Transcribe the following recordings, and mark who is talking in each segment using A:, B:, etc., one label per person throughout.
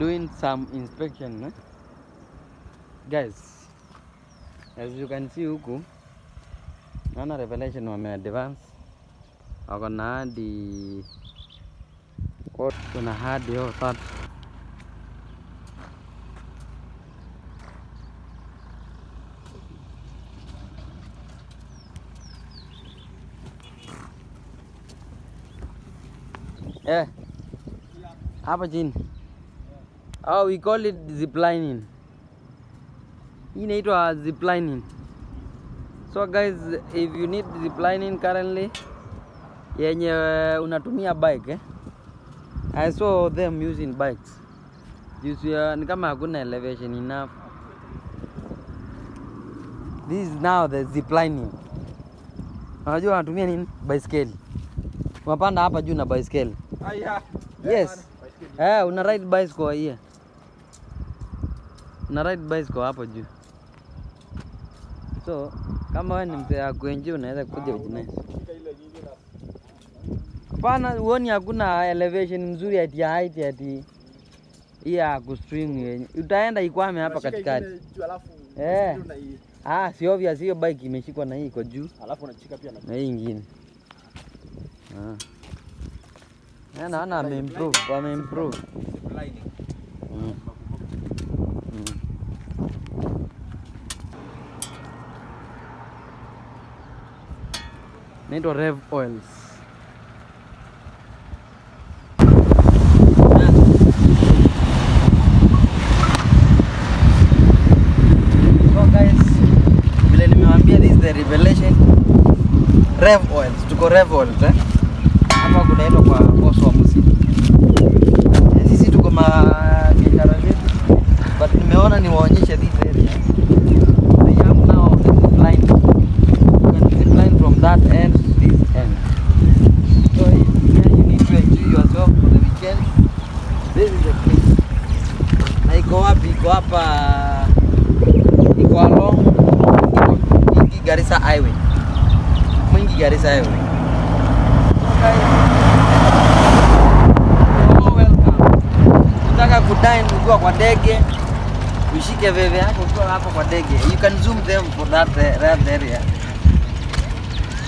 A: Doing some inspection, eh? Guys, as you can see huku naona Revelation wame advance, wako na hadi kuna hadi hiyo tatu. Eh, hapa chini. Oh, we call it ziplining. Hii inaitwa ziplining. So guys, if you need ziplining currently, yenye unatumia bike, eh? I saw them using bikes. Ni kama hakuna elevation enough. This is now the ziplining. Unajua wanatumia nini? Baiskeli. Unapanda hapa juu na baiskeli. Yes. Eh, una ride bicycle here. Una ride bicycle hapo juu. So, kama wewe ni mzee wa kuenjoy unaweza kuja ujinai. Hapana, uoni hakuna elevation mzuri ati ya height ati hii ya kustring yenye. Utaenda ikwame hapa katikati. Eh. Ah, si obvious hiyo bike imeshikwa na hii iko juu.
B: Alafu unashika pia
A: na hii nyingine. Ah. Naona ameimprove, ameimprove. Naitwa Rev Oils. So guys, vile nimewaambia, this is the revelation. Rev Oils, tuko Rev Oils, eh? Hapa kunaitwa kwa boss wa msitu. Sisi tuko mabiashara zetu, but nimeona niwaonyeshe this area. They have now the zip line. You can zip line from that end to this end. So if you need to enjoy yourself for the weekend, this is the place. Na iko wapi? Iko hapa, iko along Mwingi Garissa Highway. Mwingi Garissa Highway. Oh, welcome. Unataka kudine ukiwa kwa ndege, ushike veve yako ukiwa hapo kwa ndege. You can zoom them for that area.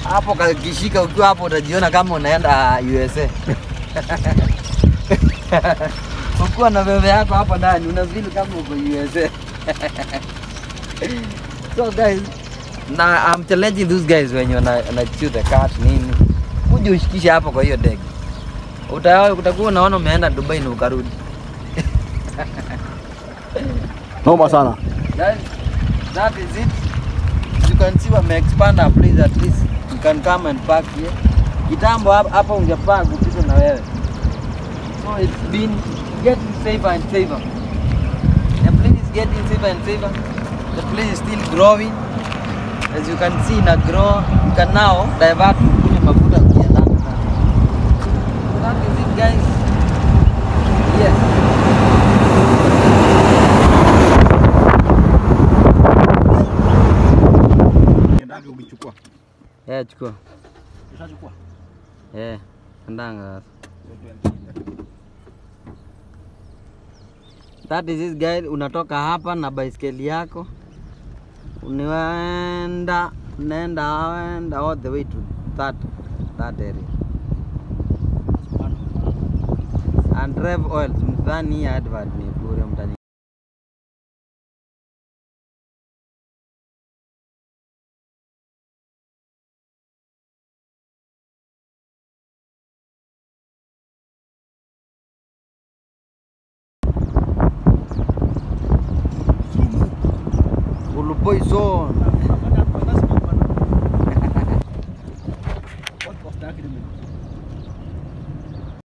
A: Hapo kakishika ukiwa hapo utajiona kama unaenda USA. Ukiwa na veve yako hapo ndani una feel kama uko USA. So guys, na I'm challenging those guys when you wanna chew the cat nini. Uje ushikishe hapo kwa hiyo ndege. Utakuwa unaona umeenda Dubai na ukarudi.
B: Noma sana.
A: That is it. You can see we expand our place at least. You can come and park here. Kitambo hapa ungepark upite na wewe. So it's been getting safer and safer. The place is getting safer and safer. The place is still growing. As you can see, na grow. You can now divert kunywa mafuta ukienda. So that is it, guys. Yes. Eh, chukua.
B: Ushachukua?
A: Eh, ndanga. That is it, guys. Unatoka hapa na baiskeli yako. Unaenda all the way to that area. And Rev Oils, mdhani advert ni bure mtani. Uluboi zone.